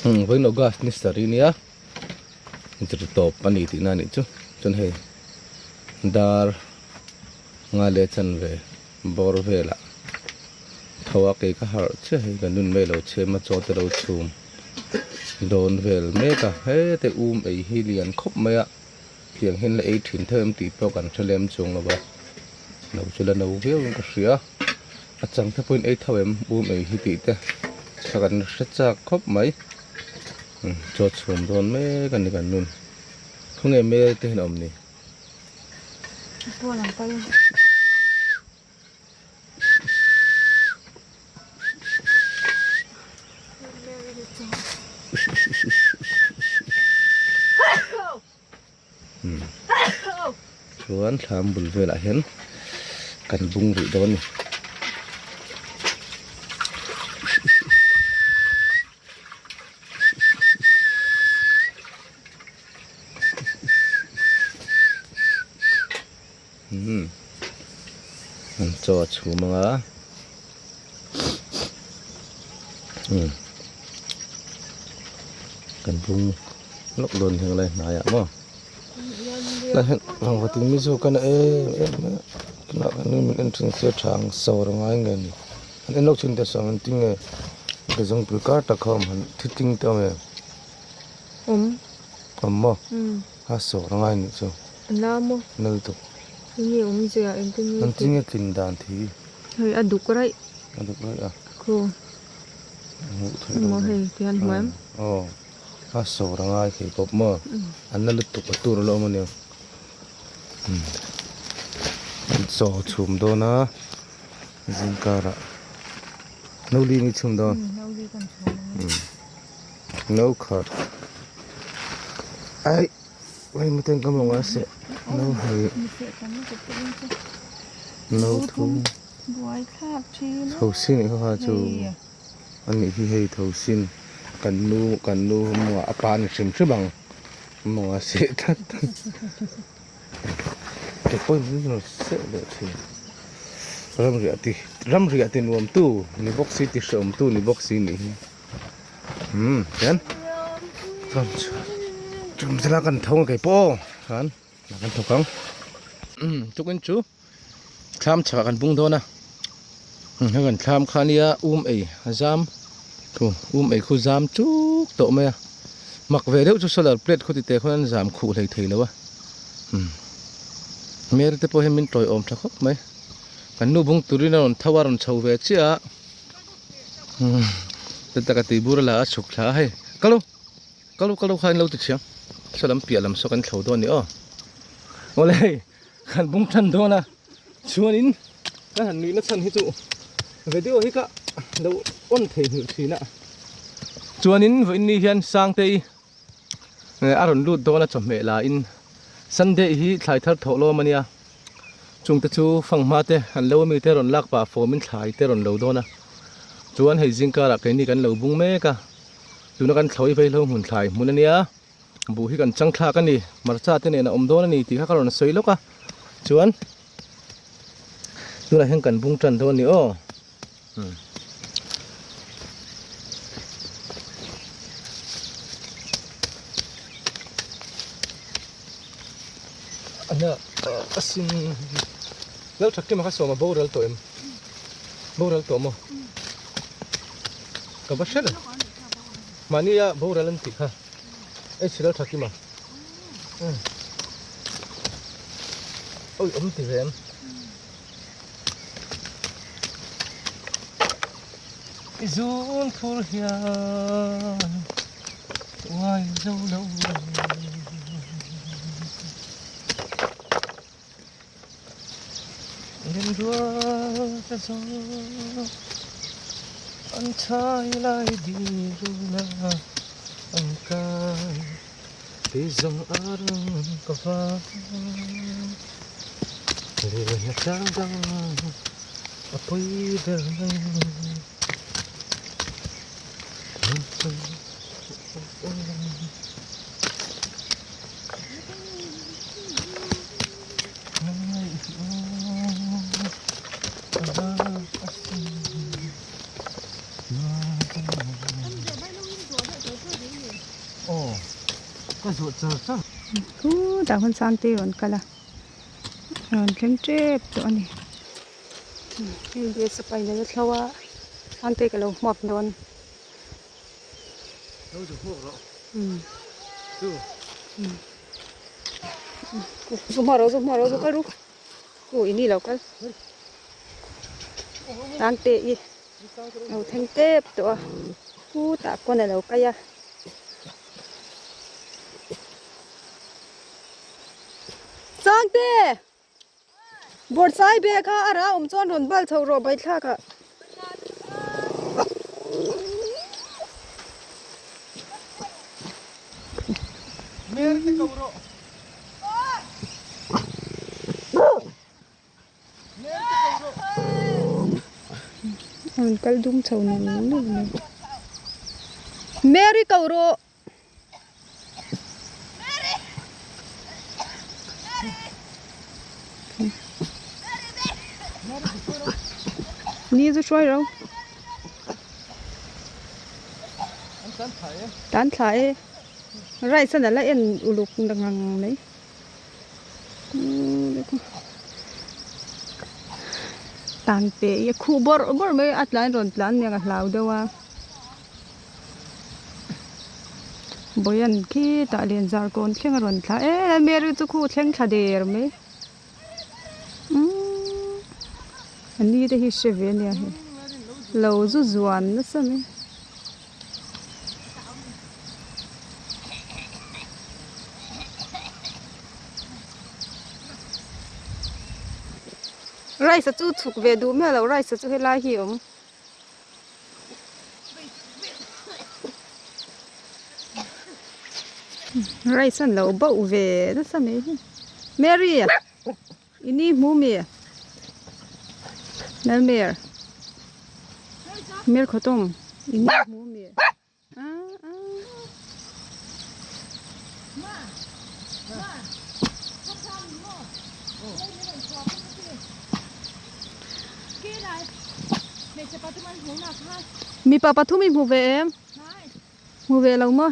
Vawiin August ni sarih nia zir tawp a ni tihna a nih chu chuan hei dar nga leh chanve bawr velah tho a kei ka harh chiah hei ka nun mai lo chhem a chaw te lo chhum dawn vel mek a hete um ei hi lian khawp mai a. Tiang hian la ei thin theuh em tih pawh kan hre lem chuang lo va, no chu la no viau in ka hria, a chang te pawhin ei theuh em um ei hi tih te kha kan hre chak khawp mai, chaw chhum dawn mek a ni kan nun, khawnge mel te hian a awm ni. Chuan thlam bul velah hian kan bung rih dawn a ni. Umm an chaw a chhum anga umm kan bung lawk dawn hian lai hnaiah maw lai hian rangva tin mi zawk a na em em mai a tunah kan min en thin se tha ang sawr a ngai nge ni an en lawk thin te sawn engtin nge ka zawngpui kar tak kha awm han thi ting te awm em awm awm maw a sawr a ngai nih chu. Na maw? Na lutuk. Enge awmzia engtin nge Engtin nge tlin dan thi? Hei a duk raih. A duk raih a. Khu. Hmuh theih loh. Maw hei tihian hmu em? Aw. A sawr a ngai thei bawk maw? A na lutuk a tur a lo awm a nia. Chaw chhum dawn a zingkarah no li nge chhum dawn? No li kan chhum ang. No khat. Aih. Hei miten ka mawng a seh no hei no thum thosin kha kha chu a nih hi hei thosin kan nu kan nu mawngah a pa a ni hrim hrim ang mawng a seh tlat ke pawhin min rawn seh leh thin ramriah ti ramriah ti nuam tu ni bawk si ti hreawm tu ni bawk si nih hi. Umm hian chuan chumi zela kan tho ang keipawh chuan kan thawk ang umm tukin chu thlam chhakah kan bung dawn a heng kan thlam kha ania um ei a zam thu um ei khu zam chuk tawh mai a mak ve deuh chu solar plate khaw tite khawn an zam khuh hlei thei lo a umm hmel te pawh hi min tawiawm tha khawp mai kan nu bung turin a rawn tho a rawn chho ve chiah a. Chuta ka tui bur a la a chhuk thla a hei kalo kalo kalo kha in lo ti thiam saw lam piah lam saw kan thlo dawn a ni aw awle hei kan bung tan dawn a chuanin ka han nuihna chhan hi chu video hi ka lo on thei hmuh thin a chuanin vawiin ni hian Sangtei a rawn lut dawn a chawhmeh la in Sunday hi thlai thar thawh lawm a nia chungte chu fanghma te an lo ami te rawn lak pah fawm in thlai te rawn lo dawn a chuan hei zingkarah keini kan lo bung mek a tuna kan thlawi vei hlo hmun thlai hmun a nia buh hi kan chang thlak a ni hmarcha te nen a awm dawn a ni tih kha ka rawn sawi lawk a chuan tunah hian kan bung tan dawn a ni aw. Lal tha kima kha sawm a boral tawh em boral tawh maw ka va hre lo mahni a boral an tih kha hei lal tha kima oi awm ti ve em. I zun phur hian uai zo lo Rem rual ka zawng an chhai lai diruna an kai Kei zawng a rang ka vang Lehna chang dang a pawi ber mai Aw ka zawh char char. Khutah khawn Sangtei rawn kal a, rawn thleng tep tawh a ni. Hei gas a pain a thlo a, Sangtei ka lo hmuak dawn. Lo zu hmuak rawh. Chu. Zu hmuak rawh, zu hmuak rawh, zu kal ru. Khu i ni lo kal. Sangtei i lo thleng tep tawh a, khutah kawn a lo kai a. Sangte! Bawrhsai bag kha a rah awm chuan rawn bal chho rawh baithlak ah. An kal dum chho nul nul mai. Mary ko rawh. Ni chu hruai ro. Tan thla e. Rice an ala en uluk ngang mai. Tan pe i a khuh bawrh bawrh mai a tlan rawn tlan nen a hlau deuh a Bawian khitah len zar kawn thleng a rawn thla e Mary chu khuh thleng thla der mai umm a ni te hi hre ve ania hei lo zu zuan nasa mai. Rice a chu chhuk ve duh miah lo rice a chu helai hi a awm. Rice an lo bauh ve nasa mai hi. Mary i ni hmu mi? Lalmer Mer khawtawm i ni hmu mi? Mipa pathum i hmu ve em? Hmu ve lo maw?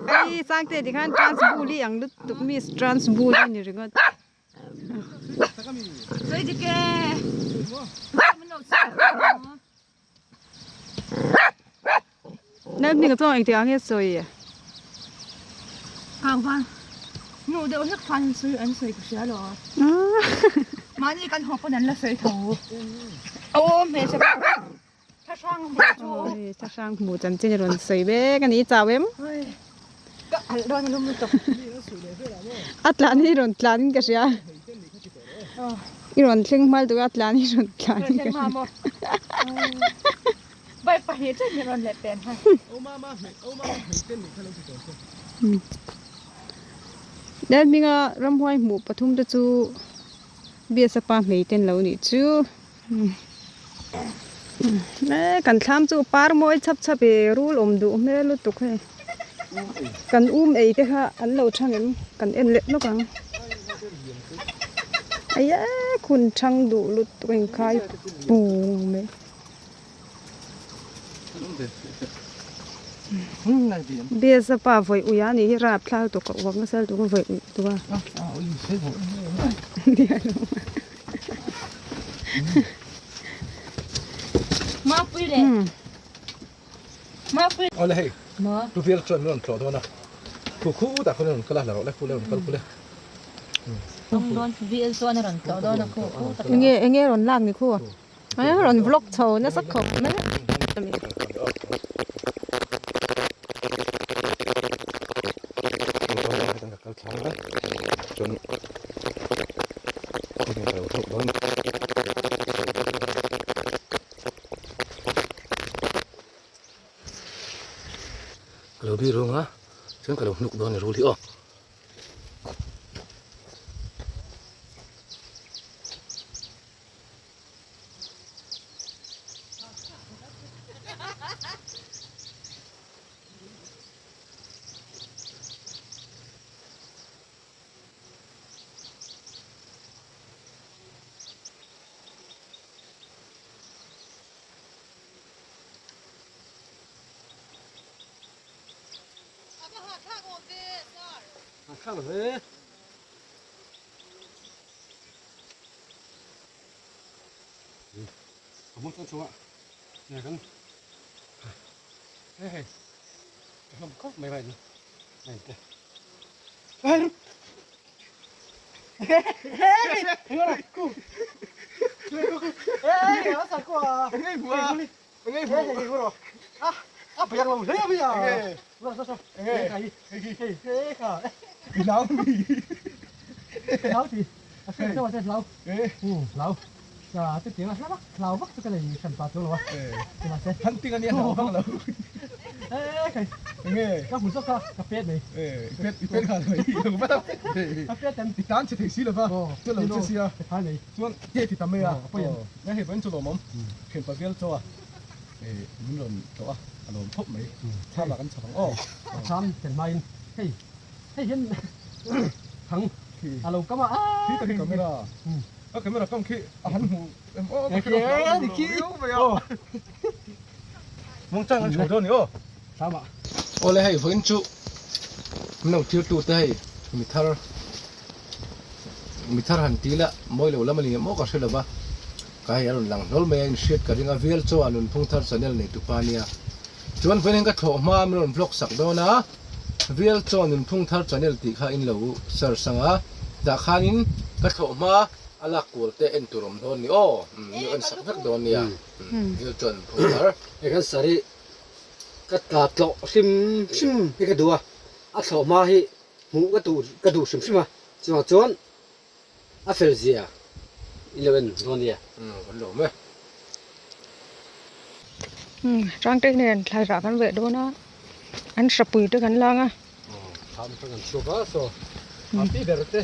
Hei Sangte tikhan trans bul hi ang lutuk miss trans bul hi ni ringawt. Lalhminga chuan engtik ah nge sawi? Kangvan nu deuh hlek khan an sawi an sawi ka hria lo a. Mahni kan haw pawn an la sawi tho. Aw hmeichhe thlahrang hmu chu. Thlahrang hmu chanchin i rawn sawi vek a ni chau em? Ka alh dawn a lum lutuk. A tlan hi rawn tlan in ka hria. I rawn thleng hmal tuk a a tlan hi rawn tlan in ka hria. Lalhminga ramhuai hmuh pathum te chu Biasa pa hmei te an lo nih chu. Kan thlam chu par mawi chhap chhap e rul awm duh hmel lutuk hei kan um ei te kha an lo thang em kan en leh lawk ang aia khun thang duh lutuk a inkhai pung mai. Biasa pa vawi ui a nih hi rapthlak lutuk ka uak nasa lutuk a vawi ui lutuk a. Awle hei tu vel chuan min rawn tlawh dawn a khu khu tah khawn rawn kal a la rawh le khu le rawn kal khu le. Enge enge rawn lak ni khu a rawn vlog chho nasa khawp mai. Ka lo bik rung a chuan ka lo hnuk dawn a ni rul hi aw. Awle hei vawiin chu min lo thil tute hei mi thar mi thar han ti la mawi lo lam a ni maw ka hre lo va ka hei a rawn lang hlawl mai a inhriat ka ring a vial chaw a nunphung thar channel nei tupa ania chuan vawiin hian ka thlawh hma min rawn vlog sak dawn a vial chaw nunphung thar channel tih kha in lo search ang a tah khanin ka thlawh hma a lak kual te en tur awm dawn ni aw min lo en sak vek dawn nia vial chaw nunphung thar. Hei kan saree Ka tla tlawh hrim hrim hi ka duh a, a thlawh hma hi hmuh ka duh ka duh hrim hrim a, chuvang chuan a fel zia i lo en dawn nia. Umm kan lawm e. Umm Rangte nen thlai rah kan veh dawn a, an hrapui te kan lang a. Thlam kha kan chhuak a saw a pi ber te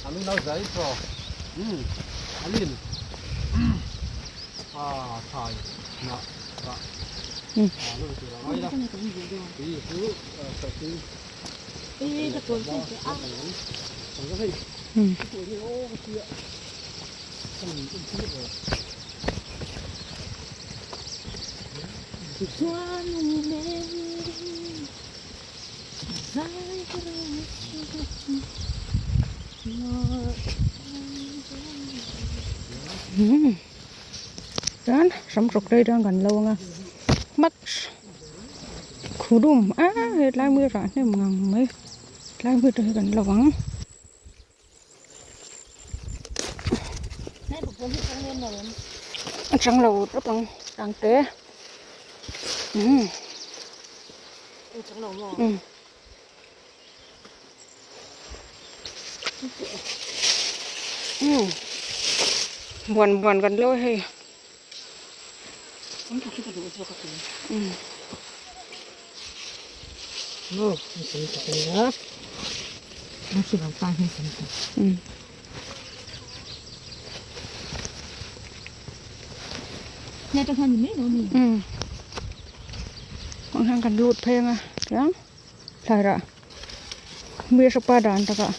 an unau zai saw umm an in a thlai hnah rah a lo tur a ngai la tui chu sawhthing Chuan hram rawk rei rang kan lo ang a hmat khudum a hetlai hmun hi rah hnem ngang mai tlai hmun te hi kan lo ang. A chang lo tawp ang tang te umm umm umm buan buan kan lo hei umm. Kawng hian kan lut phei ang a chuan thlai rah mi hre pa dan takah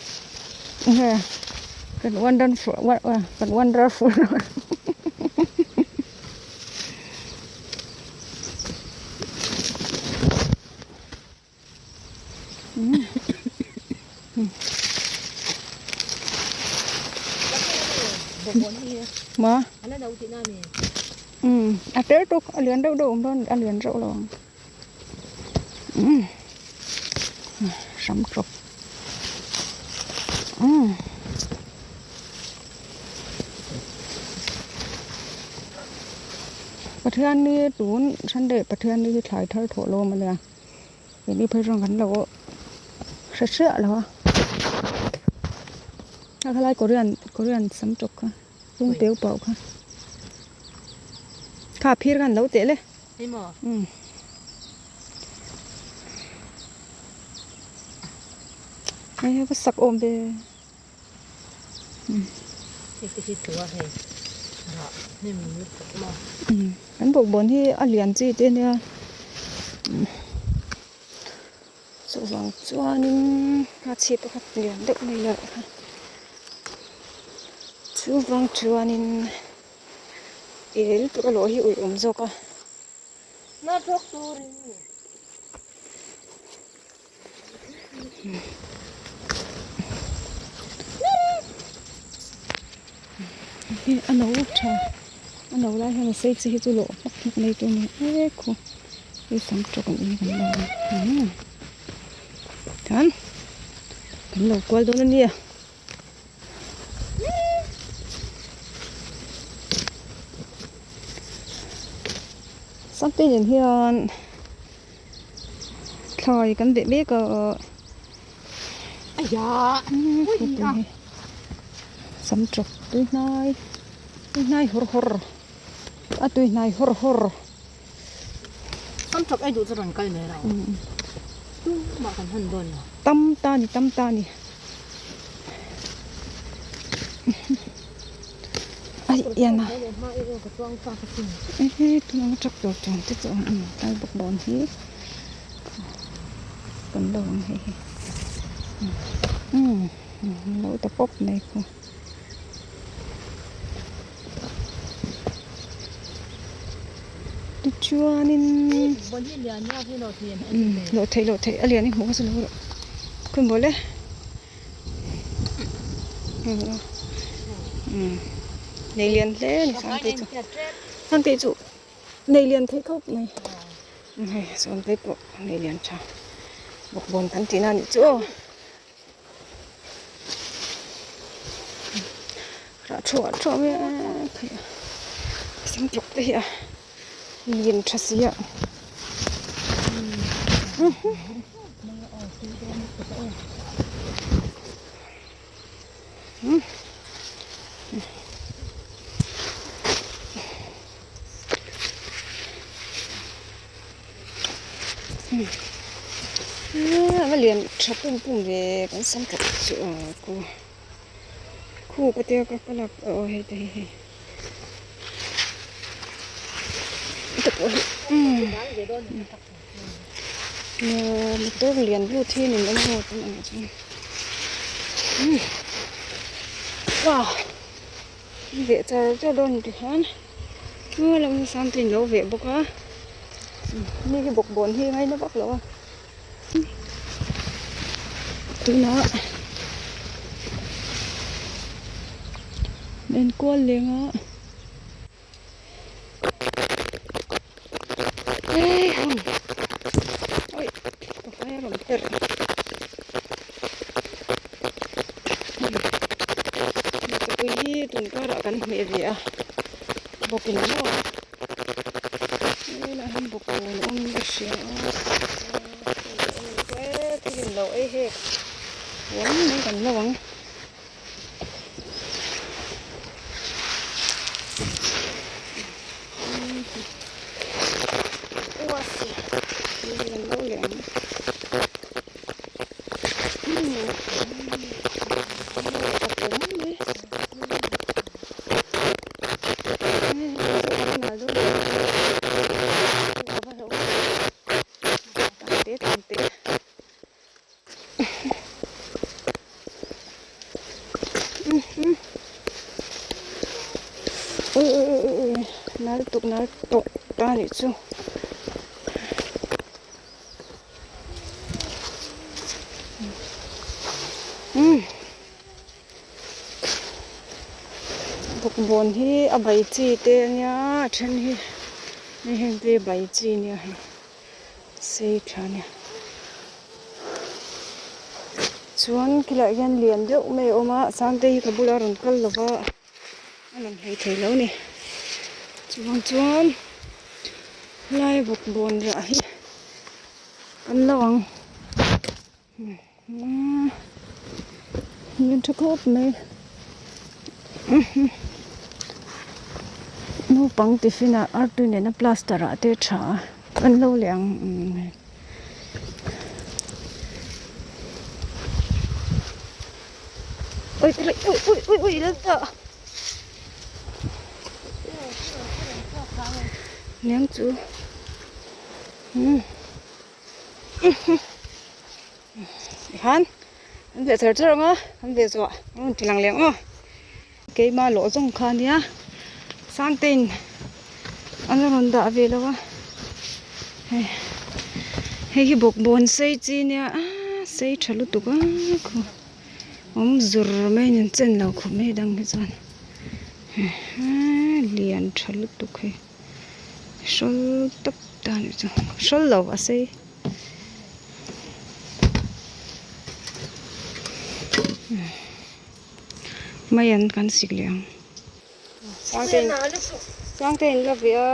nge kan kan wonderful Ma um a tel tuk a lian deuh deuh awm dawn a lian reuh lo ang um hram tawp um. Pathian ni tun Sunday Pathian ni hi thlai thar thawh lawm a nia. Keini phei chuan kan lo hre chiah lo a a khalai korean korean sam tawp kha tung teu pauh kha kha phir khan lo teh le um hei hei va sak awm ve um kan bawkbawn hi a lian chi te ania chuvang chuanin a chhip pakhat lian deuh mai lah kha chuvang chuanin ih lutuk a lawh hi ui awm zawk a. Hi a no tha a no lai hian a sei chi hi chu lawh hmak hmak mai tur a ni e khu hei sam tawk an in kan lo umm chuan kan lo kual dawn a nia. Samte nen hian thlai kan beh mek a sam tawp tui hnai tui hnai hawr hawr a tui hnai hawr hawr. Sam tawp ei duh chu rawn kal mai rawh tumah kan hawn dawn lo. Tam ta ni tam ta ni. Ai ian a ehe tunang tractor chuan te chu a awm tlai bawk dawn hi kan lo ang hei hi umm lo ta pawp mai kha. Tichuanin umm lawh theih lawh theih a lian hi hmuh hmasa lo rawh khawi maw le umm nei lian hle a ni sangte chu sangte chu nei lian thei khawp mai hei sawmte pawh nei lian tha bawkbawn kan tihna a nih chu aw. Rah thuah thuah mai a theih a sam tluk te hi a lian tha si a A lian tha pum pum ve kan sam tawh chu aw khu khu ka tia ka ka lak aw hei te hi hei te pawh hi umm motor lian lut hi nin awm ho tan ang chuan umm wow veh char char dawn ti hian lam hi sang te in lo veh bawk a mi hi bawkbawn hi ngaina vak lo a tunah an enkual leng a. Hmeichhe hi tun karah kan hmeh ve a bawk in maw helaiah hian bawk pawn a awm in ka hria a thil in lo ei hek huam mai kan lo ang. Ui ui ui ui ui nal tuk nal tawk ta nih chu. Umm bawkbawn hi a bai chi te ania a then hi hei heng te hi bai chi ania hei. Sei tha nia. Chuan khilaiah hian lian deuh mai a awm a Sangte hi ka bula rawn kal lova a lang hlei thei lo a ni. Chuvang chuan helai bawkbawn rah hi kan lo ang. Hmel tha khawp mai naupang tiffin ah artui nena plaster ah te tha a an lo leh ang ui ui ui ui ui lalpa niang chu umm. Tikhan an veh char char ang a an veh zawh a rawn ti lang leh ang aw keima lawh zawng kha ania Sangtein an la rawn dah ve lo a hei hei hi bawkbawn sei chi ania aaa sei tha lutuk a khu awm zur mai a ni an chen lo khawp mai dang hi chuan. Lian tha lutuk hei hrawl tawp ta anih chu hrawl lo a sei. Mai an kan sik leh ang. Sangte in la ve a.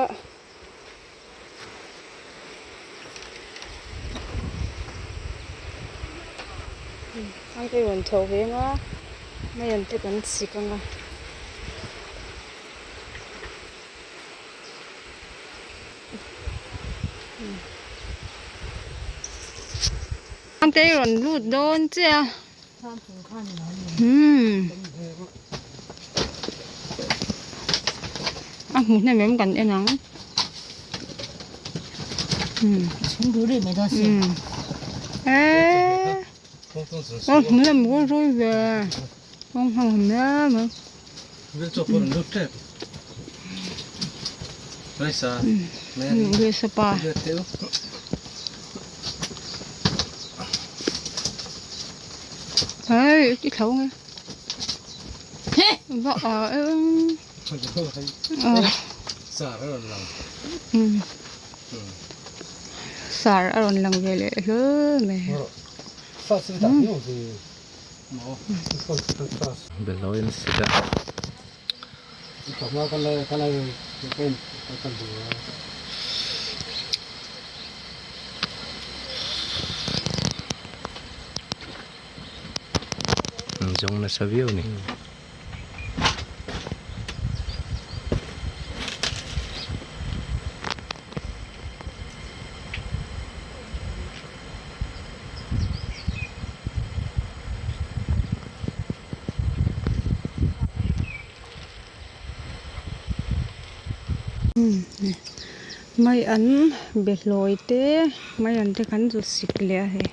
Sangte rawn chho ve ang a mai an te kan sik ang a. Sangte rawn lut dawn che a. A hmuh hnem em kan en ang eee a hmuh hnem ruai ruai ve pa. Hei i thlo nge va a em sar a rawn lang ve leh hle mai. Zawng nasa viau a ni. Mai an be hlawi te mai an te kan zu sik leh a hei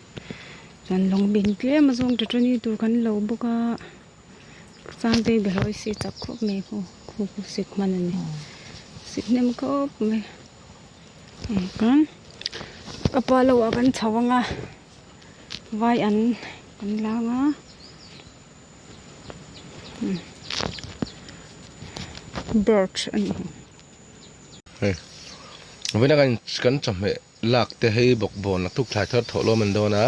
chuan lawng bin tlem a zawng ta tani tur kan lo bawk a Sangtei be hlawi si chak khawp mai khu khu sik hman a ni sik hnem khawp mai. Ka pa lo ah kan chho ang a vai an kan lang a birch a ni. Hei vawiin a kan chawhmeh lak te hei bawkbawn naktuk thlai thar thawh lawm an dawn a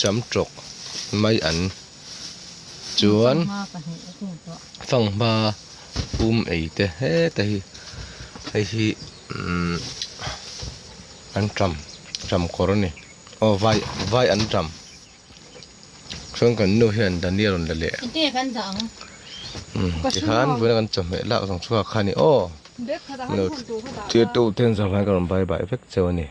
sam tawk mai an chuan fanghma pum ei te heta hi hei hi. Umm anṭam ṭam kawr a ni aw vai vai anṭam chuan kan nu hian dania rawn la leh umm tikhan vawiin a kan chawhmeh lak zawng chhuak kha a ni aw thil tu ten zawng khan ka rawn bye bye vek cheu a ni.